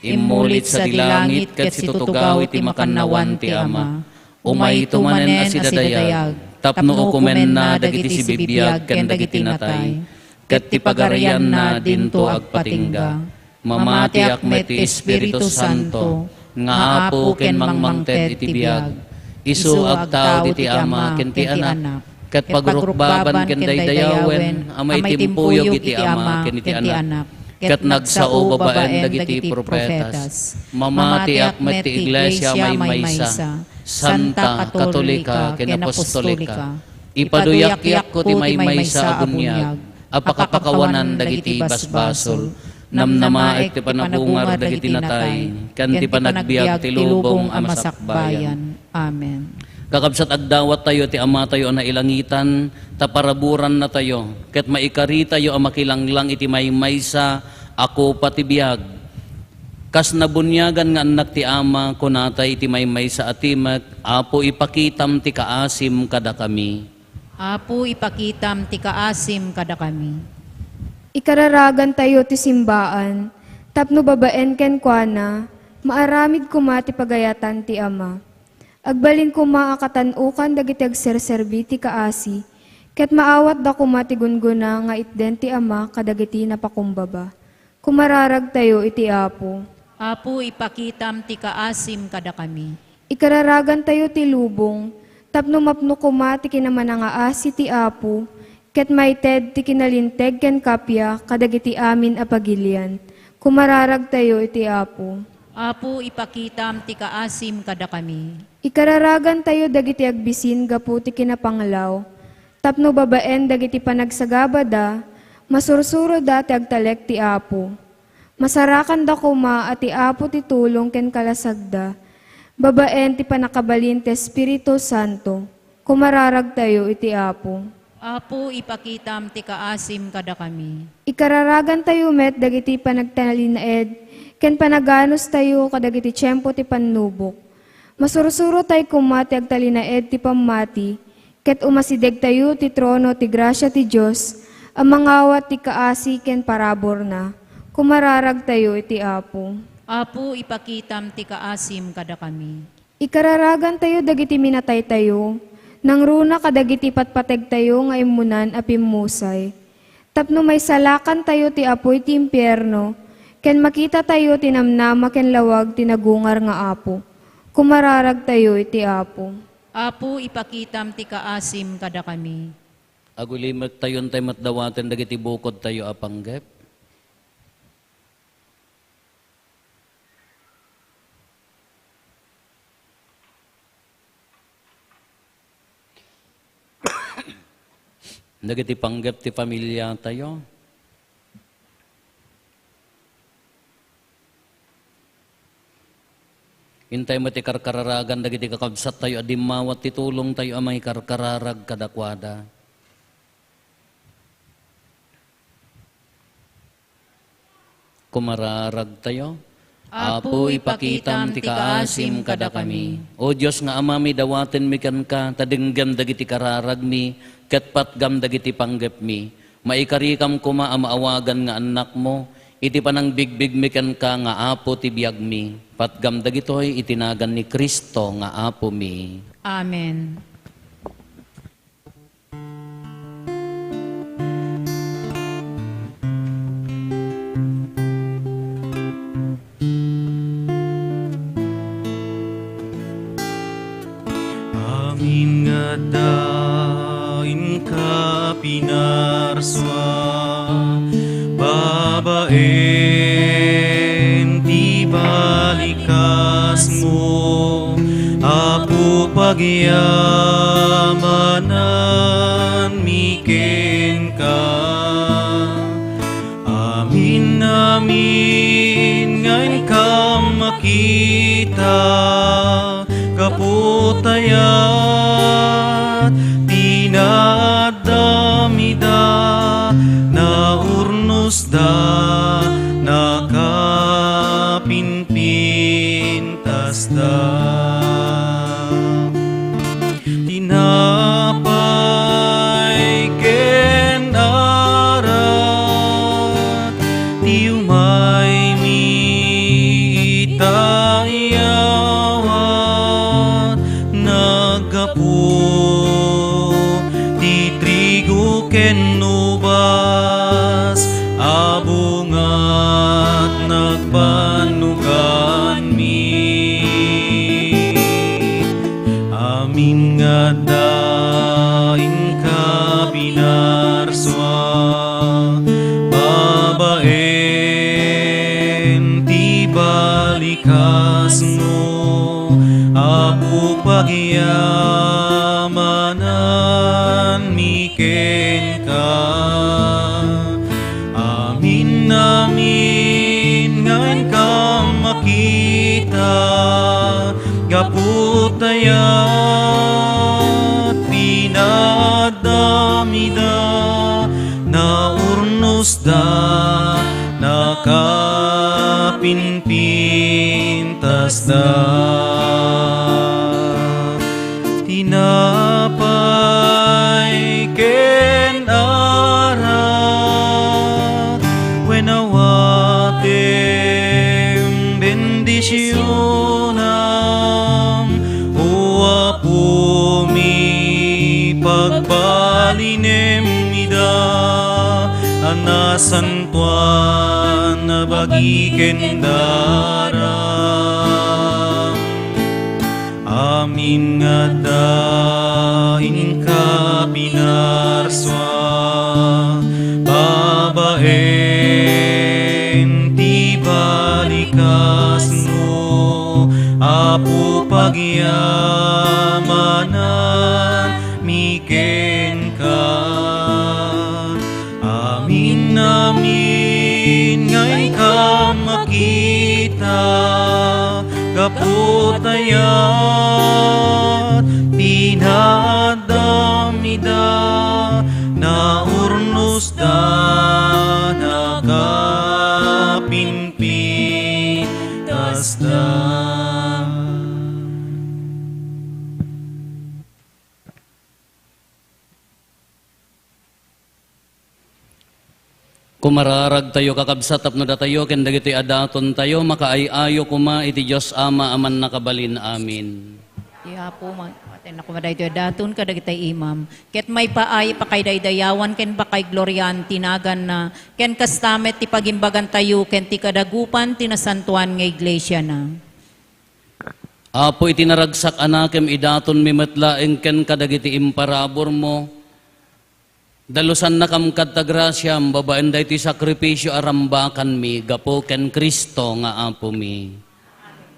Immulit sadi langit ket situtugaw iti makannawan ti Ama. Umayto manen a sidadayag, tapno ukomenna dagiti sibibiag ken dagiti natay. ket ti pagarianna dinto agpatingga. Mamatiak met ti Espiritu Santo nga Apo ken mangmangted iti biag. Isu agtao iti Ama ken ti Anak, ket pagrukbaban ken daydayawen a maitimpuyog iti Ama ken iti Anak, ket nagsao babaen dagiti profetas. Mamatiak met ti Iglesia maymaysa, santa, katolika, ken apostolika. Ipaduyakyakko ti maymaysa a buniag a pakapakawanan dagiti basbasol. Namnamaek ti panagungar dagiti natay, ken ti panagbiag ti lubong a masakbayan. Amen. Kakabsat, agdawattayo ti Amatayo a nailangitan, ta paraburannatayo, ket maikaritayo a makilanglang iti maymaysa a kopa ti biag. Kas nabuniagan nga annak ti Ama, kunata iti maymaysa a timek, Apo, ipakitam ti kaasim kadakami. Apo, ipakitam ti kaasim kadakami. Ikararagantayo ti simbaan, tapno babaen kenkuana, maaramid koma ti pagayatan ti Ama. Agbalin koma a katan-okan dagiti agserserbi ti kaasi, ket maawatda koma ti gunggona nga itden ti Ama kadagiti napakumbaba. Kumararagtayo iti Apo. Apo, ipakitam ti kaasim kadakami. Ikararagantayo ti lubong, tapno mapno koma ti kinamanangaasi ti Apo, ket maited ti kinalinteg ken kappia kadagiti amin a pagilian. Kumararagtayo iti Apo. Apo, ipakitam ti kaasim kadakami. Ikararagantayo dagiti agbisin gapu ti kinapanglaw, tapno babaen dagiti panagsagabada, masursuroda ti agtalek ti Apo. Masarakanda koma a ti Apo ti tulong ken kalasagda, babaen ti pannakabalin ti Espiritu Santo. Kumararagtayo iti Apo. Apo, ipakitam ti kaasim kadakami. Ikararagantayo met dagiti panagtalinaed ken panaganustayo kadagiti tiempo ti pannubok. Masursurotay koma ti agtalinaed ti pammati, ket umasidegtayo ti trono ti grasia ti Dios a mangawat ti kaasi ken paraburna. Kumararagtayo iti Apo. Apo, ipakitam ti kaasim kadakami. Ikararagantayo dagiti minataytayo, nangruna kadagiti patpategtayo nga immunan a pimmusay. Tapno maisalakantayo ti apuy ti impierno, ken makitatayo ti namnama ken lawag ti nagungar nga Apo. Kumararagtayo iti Apo. Apo, ipakitam ti kaasim kadakami. Agulimektayon tay met dawaten dagiti bukodtayo a panggep. Dagiti panggep ti familiatayo. Intay met ti karkararagan dagiti kakabsattayo a dimmawat ti tulongtayo a mangikarkararag kadakuada. Kumararagtayo. Apo, ipakitam ti kaasim kadakami. O Dios nga Amami, dawatenmi kenka, ta denggem dagiti kararagmi, ket patgam dagiti panggepmi. Maikarikam koma a maawagan nga annakmo, iti panangbigbigmi kenka nga Apo ti biagmi. Patgam dagitoy iti nagan ni Cristo nga Apomi. Amen. Amin nga adda inka pinarsua, babaen ti balikasmo, Apo, pagyamananmi kenka. Amin, amin nga inkam makita, gapu ta aya ti naaddam ida, naurnosda, nakapinpintasda. Tinapay ken arak ti umaymi ita iyawat, naggapu ti trigo ken ubas. Agyamananmi kenka, amin-amin nga inkam makita, gapu ta iyat pinaaddam ida, naurnosda, nakapinpintasda. Tinapay ken arak, wen awatem bendisionam, O Apomi, pagbalinem ida a nasantoan a bagi ken daram. Amin nga adda inka pinarsua babaen ti balikasmo, Apo, pagyamananmi kenka. Amin-amin nga inkam makita, gapu ta iyat pinaaddam ida, naurnosda, nakapinpintasda. Kumararagtayo, kakabsat, tapno datayo ken dagitoy a datontayo makaay-ayo koma iti Dios Ama a Mannakabalin. Amin. Ti Apo, ma-, atenna koma daytoy a daton kadagiti imam. Ket maipaay pakaidaydayawan ken pakaigloriaan ti naganna, ken kasta met ti pagimbagantayo ken ti kadagupan ti nasantoan nga iglesiana. Apo, iti naragsak a nakem, idatonmi met laeng ken kadagiti imparaburmo, dalusannakam kadta grasiam babaen daytoy sakrifisio a rambakanmi gapu ken Cristo nga Apomi.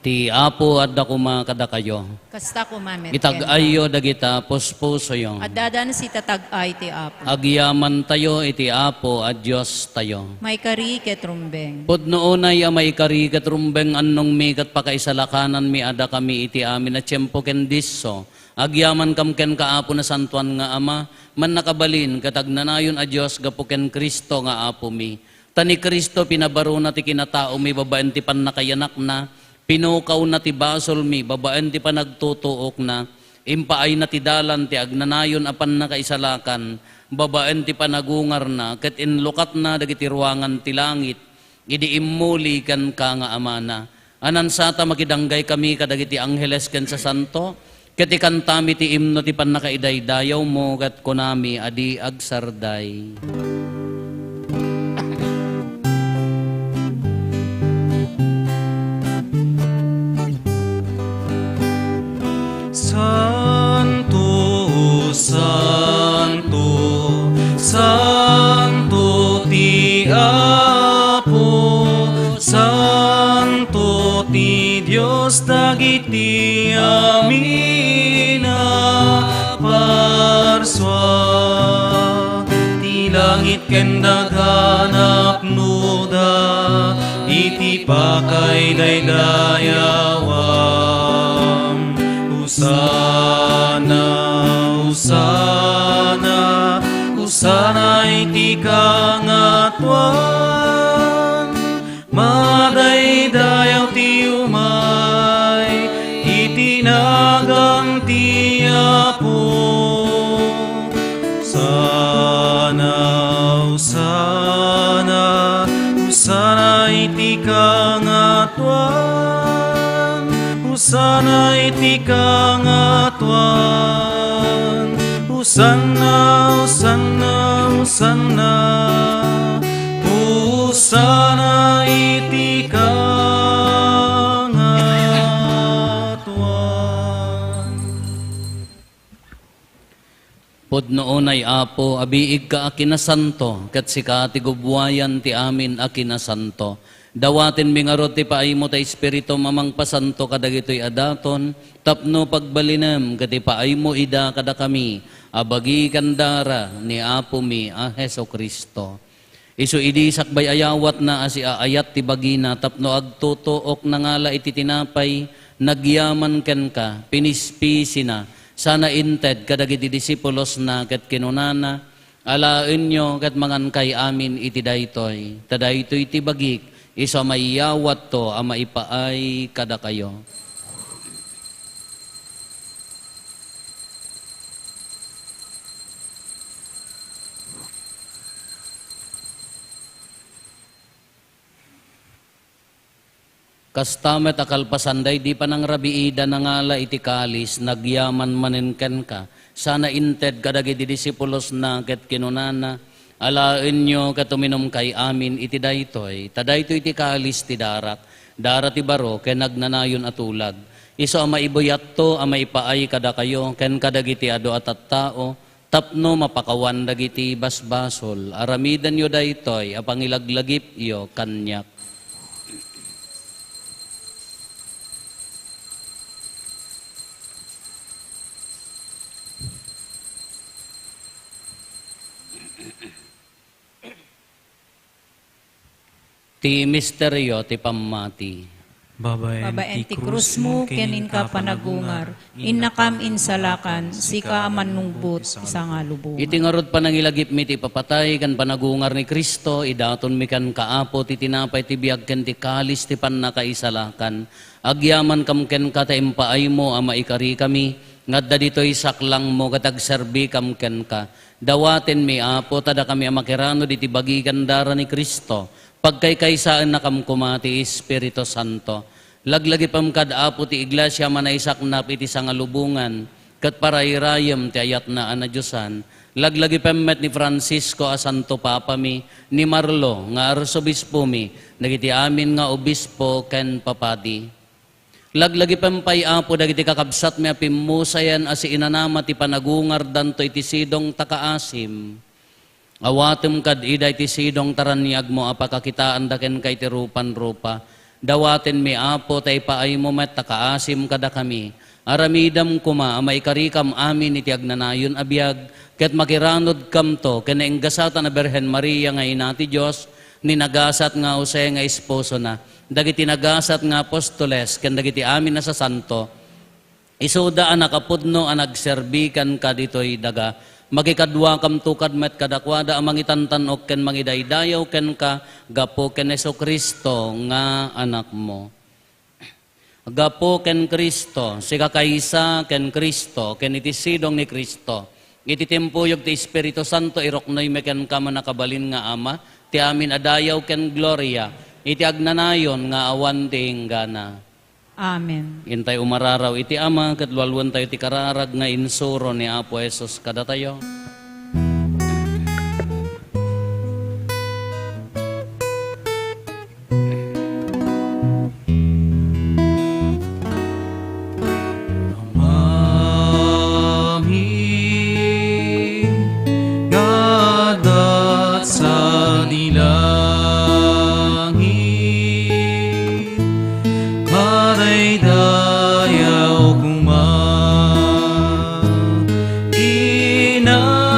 Ti Apo adda koma kadakayo. Kasta koma met kenka. Itag-ayyo dagita puspusoyo. Addadan sitatag-ay ti Apo. Agyamantayo iti Apo a Diostayo. Maikari ket rumbeng. Pudno unay a maikari ket rumbeng, annongmi ket pakaisalakananmi a dakami iti amin a tiempo ken disso. Agyamankam kenka, Apo, nasantoan nga Ama, mannakabalin ket agnanayon a Dios gapu ken Cristo nga Apomi. Ta ni Cristo pinabarona ti kinataomi babaen ti pannakayanakna, pinukawna ti basolmi babaen ti panagtutuokna, impaayna ti dalan ti agnanayon a pannakaisalakan babaen ti panagungarna, ket inlukatna dagiti ruangan ti langit idi immuli kenka nga Amana. Anansata, makidanggay kami kadagiti angheles ken sasanto, ket ikantami ti imno ti pannakaidaydayawmo, ket kunami a di agsarday. Santo, santo, santo ti Apo, santo ti Dios dagiti amin a parsua. Ti langit ken daga napnoda iti pakaidaydayawan. Hosanna, Hosanna, Hosanna iti kangatoan. Madaydayaw ti umay iti nagan ti Apo. Hosanna, Hosanna, Hosanna iti kangatoan. Hosanna iti kangatoan. Hosanna, Hosanna, Hosanna. Hosanna iti kangatoan. Pudno unay, Apo, a biigka a kinasanto, ket sika ti gubbuayan ti amin a kinasanto. Dawatenmi ngarud ti paaymo ta Espiritum a mangpasanto kadagitoy a daton, tapno pagbalinem ket ipaaymo ida kadakami a bagi ken dara ni Apomi a Jesu-Cristo. Isu idi sakbay ayawatna a siaayat ti bagina tapno agtutuok nangala iti tinapay, nagyaman kenka, pinispisina, sana inted kadagiti disipulosna ket kinunana, Alaenyo ket mangankay amin iti daytoy, ta daytoy ti bagik, isu a maiyawatto a maipaay kadakayo. Kasta met a kalpasan daydi panangrabiida nangala iti kalis, nagyaman manen kenka, sana inted kadagiti disipulosna ket kinunana, Alaenyo ket uminumkay amin iti daytoy, ta daytoy ti kalis ti darak, dara ti baro ken agnanayon a tulag. Isu a maibuyatto a maipaay kadakayo ken kadagiti adu a tattao, tapno mapakawan dagiti basbasol. Aramidenyo daytoy a pangilaglagipyo kaniak. Ti misterio ti pammati. Babaen ti krusmo ken inka panagungar, innakam insalakan, sika a mannungbot ti sangalubongan. Iti ngarud panangilagipmi ti ipapatay ken panagungar ni Cristo, idatonmi kenka, Apo, ti tinapay ti biag ken ti kalis ti pannakaisalakan. Agyamankam kenka ta impaaymo a maikarikami, nga adda ditoy saklangmo ket agserbikam kenka. Dawatenmi, Apo, ta dakami a makiranod iti bagi ken dara ni Cristo, pagkaykaysaennakam koma ti Espiritu Santo. Laglagipem kad, Apo, ti iglesia a manaisaknap iti sangalubongan ket parayrayem ti ayatna a nadiosan. Laglagipem met ni Francisco a Santo Papami, ni Marlo nga Arsobispomi, dagiti amin nga obispo ken papadi. Laglagipem pay, Apo, dagiti kakabsatmi a pimmusayan a siinanama ti panagungardanto iti sidong ta kaasim. Awatem kad ida iti sidong ta raniagmo a pakakitaanda kenka iti rupan-rupa. Dawatenmi, Apo, ta ipaaymo met ta kaasim kadakami. Aramidem koma a maikarikam amin iti agnanayon a biag, ket makiranodkamto ken nainggasatan a Birhen Maria nga Ina ti Dios, ni nagasat nga Jose nga esposona, dagiti nagasat nga apostoles ken dagiti amin a sasanto, isuda a nakapudno a nagserbi kenka ditoy daga. Makikaduakamto kad met kadakuada a mangitantan-ok ken mangidaydayaw kenka gapu ken Jesu-Cristo nga Anakmo. Gapu ken Cristo, sikakaysa ken Cristo, ken iti sidong ni Cristo, iti timpuyog ti Espiritu Santo, iruknoymi kenka, mannakabalin nga Ama, ti amin a dayaw ken gloria, iti agnanayon nga awan ti inggana. Amen. Intay umararaw iti Ama, ket lualuentayo ti kararag nga insuro ni Apo Jesus kadatayo. Amami nga adda sadi langit, madaydayaw koma. Ina-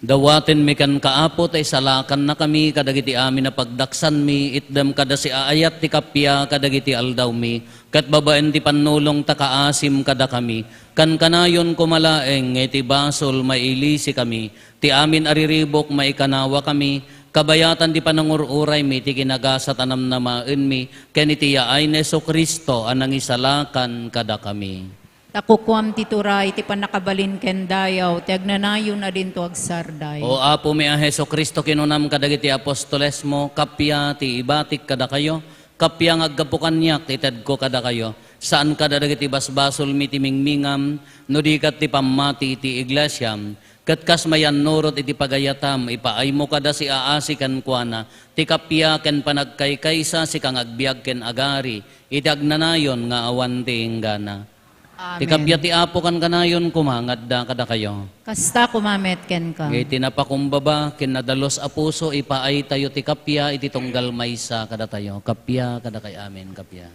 Dawatenmi kenka, Apo, ta isalakannakami kadagiti amin a pagdaksanmi, itdem kada siaayat ti kappia kadagiti aldawmi, ket babaen ti pannulongta, kaasim kadakami. Kankanayon koma laeng nga iti basol, mailisikami, ti amin a riribuk, maikanawakami, kabayatan ti panangur-uraymi ti kinagasat a namnamaenmi, ken iti yaay ni Jesu-Cristo a nangisalakan kadakami. Ta kukuam ti turay, ti pannakabalin ken dayaw, ti agnanayon a dinto agsardeng. O Apomi a Jesu-Cristo, kinunam kadagiti apostolesmo, kappia ti ibatik kadakayo, kappia nga aggapu kaniak, itedko kadakayo. Saan kadagiti basbasolmi ti mingmingam, no di ket ti pammati iti iglesiam. Ket kas mayannurot iti pagayatam, ipaaymo kada siaasi kenkuana, ti kappia ken panagkaykaysa, sika nga agbiag ken agari, iti agnanayon nga awan ti inggana. Ti Amen. Kappia ti Apo kankanayon koma nga adda kadakayo. Kasta koma met kenka. Iti napakumbaba ken nadalus a puso, ipaaytayo ti kappia iti tunggal maysa kadatayo. Kappia kadakay amin, kappia.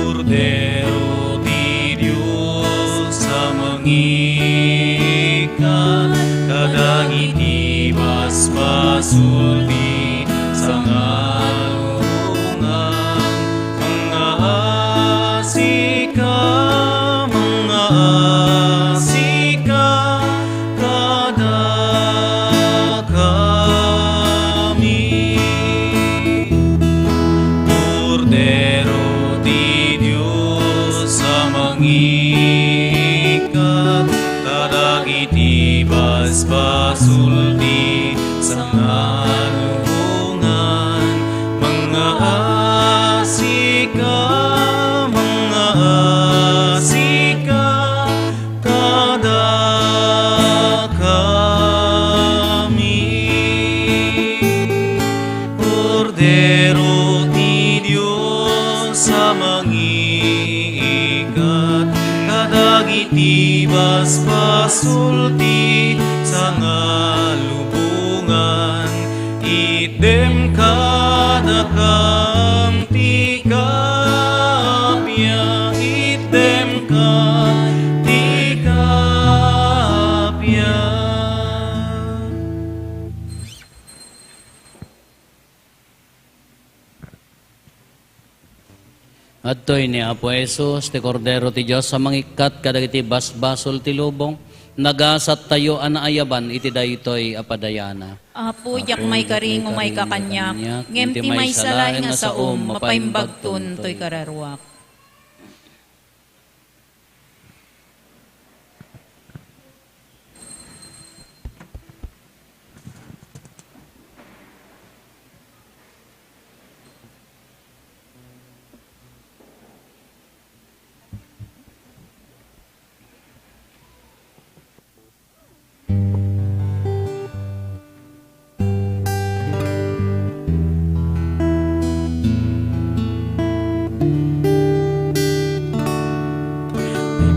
Kordero ti Dios a mangikkat kadagiti basbasol ti sangalubongan. Mangngaasika, mangngaasika kadakami. Kordero ti Dios a mangikkat kadagiti basbasol ti sangalubongan. Mangngaasika, mangngaasika kadakami. Kordero ti Dios a mangikkat kadagiti basbasol ti sangalubongan. Itdem kadakam ti kappia, itdem ka ti kappia. Adtoy ni Apo Jesus, ti Kordero ti Dios a mangikkat kadagiti basbasol ti lubong, nagasattayo a naayaban iti daytoy a padayana. Apo, diak maikari nga umayka kaniak, ngem ti maysa laeng a saom, mapaimbagton toy kararuak.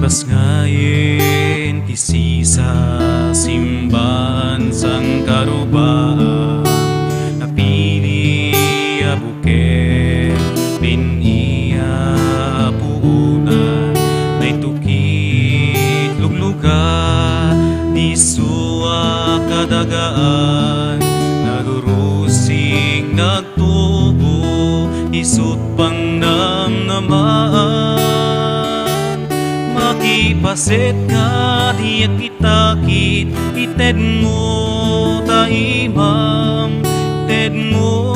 Naipasngayen ti sisa, simban sangkarubaan, napili a bukel, pin-iya a puonan, naitukit luglugar, disso a kadagaan, nagurusing nagtubo, isut' pangnamnamaan. Makipaset nga diak kitakit, itedmo ta imam, itedmo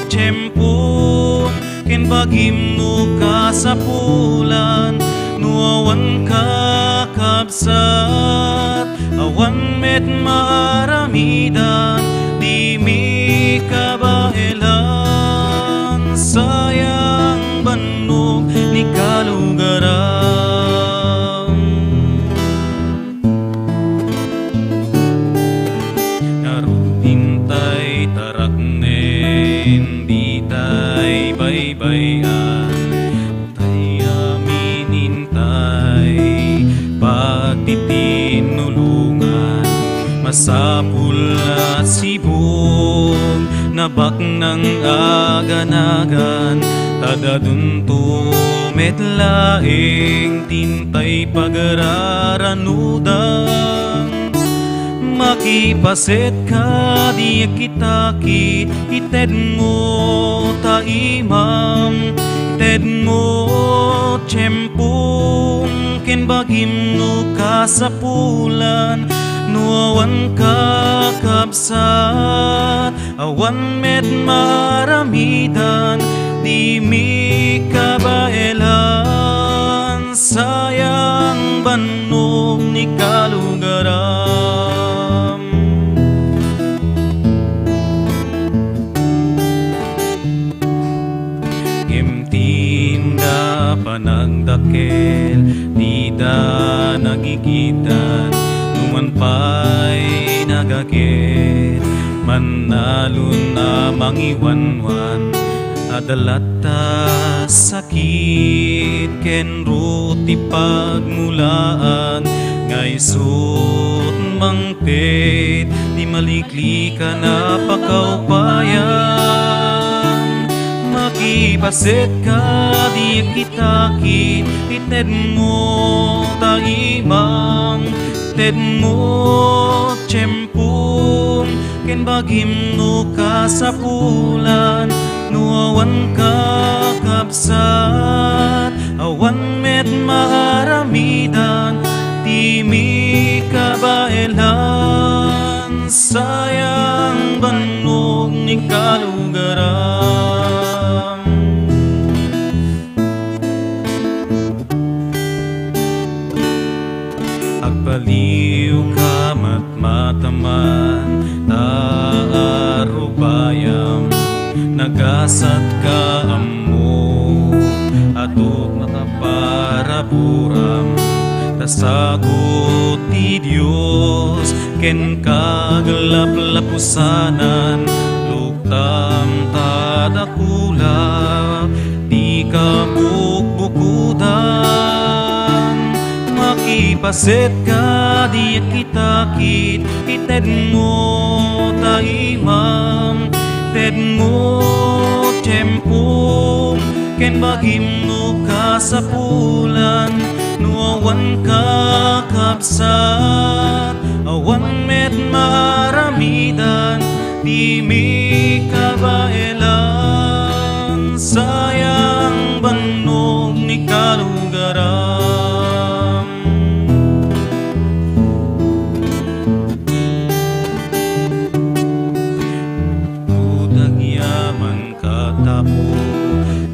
tiempo, ken bagim no kasapulan, no awan kakabsat, awan met maaramidan, dimi kabaelan, sayang bannog ni kalugaram. Ngarud intay taraknen, ditay baybay-an, tay amin intay pagtitinnulongan. Masapul a sibug Baknang aganagan, ta dadunto met laeng ti intay pagararanudan. Makipaset kadi a kitakit, itedmo ta imam, itedmo tiempom, ken bagim no kasapulan, no awan kakabsat. Awan met maaramidan, dimi kabaelan, sayang bannog ni kalugaram. Ngem ti inda panagdakkel, dida nagigitan, numan pay nagaget, mannalon a mangiwanwan, adda latta sakit ken rut ti pagmulaan, nga isut' mangted ti malik- likan a pakaupayan. Makipaset kadi a kitakit, itedmo ta imam, itedmo tiempom, ken bagim no kasapulan, no awan kakabsat, awan met maaramidan, dimi kabaelan. Sayang bannog ni kalugaram. Agbaliwka matmataman, ta arubayam, nagasatka ammo, aduk makaparaburam, ta sagut ti Dios, ken kaglaplapusanan, luktam ta dakula ti kabukbukodan. Makipaset kadi a kitakit, itedmo ta imam, itedmo tiempom, ken bagim no kasapulan, no awan kakabsat, awan met maaramidan, dimi kabaelan. Sayang bannog ni kalugaram. Rut agyaman katapo,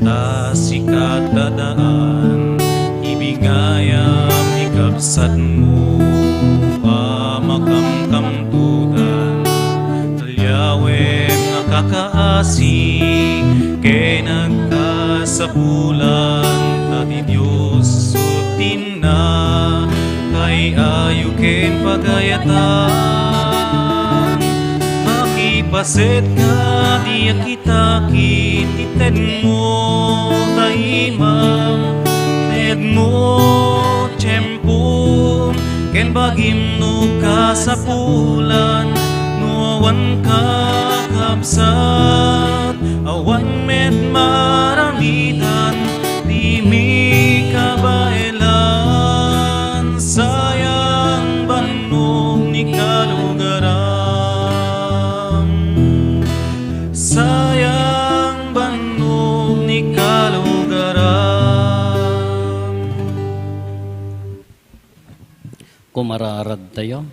ta sika ti daan, ibigayam ti kabsatmo a makamkamtudan. Liawem nga kakaasi ken agkasapulan, ta ti Dios ti nakay-ayo ken pagayatan. Makipaset kadi a kitakit, itedmo ta imam, itedmo tiempom, ken bagim no kasapulan, no awan kakabsat, awan met maaramidan, dimi kabaelan. Sayang bannog ni kalugaram. Sayang bannog ni kalugaram. Kumararadtayo.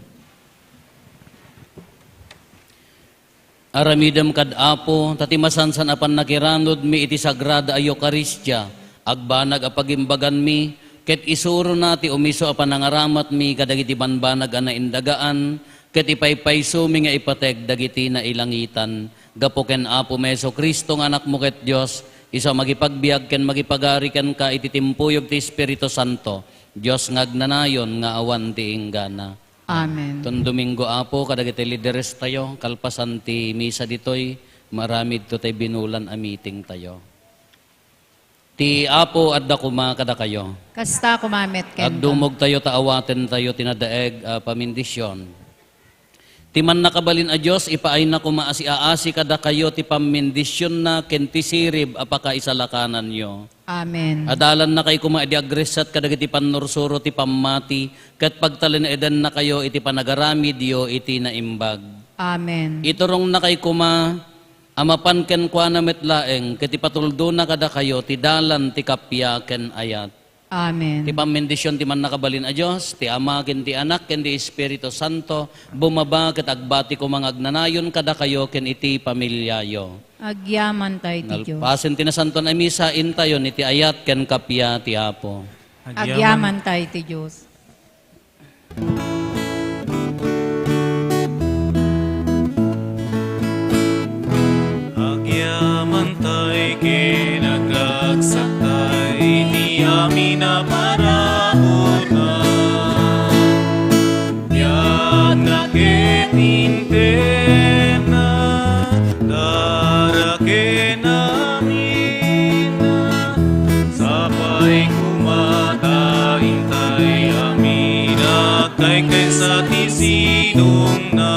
Aramidem kad Apo, ta ti masansan a pannakiranudmi iti Sagrada a Eukaristia, agbanag a pagimbaganmi, ket isurona ti umiso a panangaramatmi kadagiti banbanag a naindagaan, ket ipaypaysomi nga ipateg dagiti nailangitan. Gapu ken Apomi Jesu-Cristo nga Anakmo ket Dios, isu a mangipagbiag ken mangipagari kenka iti timpuyog ti Espiritu Santo, Dios nga agnanayon nga awan ti inggana. Amen. Ton Domingo, Apo, kadagiti lideres tayo, kalpasan ti misa ditoy, maaramidto tay binulan a meeting tayo. Ti Apo adda koma kadakayo. Kasta koma met kenka. Agdumog tayo ta awaten tayo ti nadaeg a pamindisyon. Ti Mannakabalin a Dios, ipaayna koma a siaasi kadakayo ti pammendisionna ken ti sirib a pakaisalakananyo. Amen. Adalannakay koma idi agreset kadagiti pannursuro ti pammati, ket pagtalinaedannakayo iti panagaramidyo iti naimbag. Amen. Iturongnakay koma a mapan kenkuana met laeng ket ipatuldona kadakayo ti dalan ti kappia ken ayat. Amen. Ti pammendision ti Mannakabalin a Dios, ti Ama, ken ti Anak, ken ti Espiritu Santo, bumaba ket agbati koma nga agnanayon kadakayo ken iti pamiliayo. Agyamantay ti Dios. Nalpasen ti Nasantoan a Misa, intayon iti ayat ken kappia ti Apo. Agyamantay ti Dios. Agyamantay ken agkagsaktay iti amin a paraburna. Biagna ket interna, dara ken aminna, sapay koma ta intay amin a agkaykaysa ti sidongna.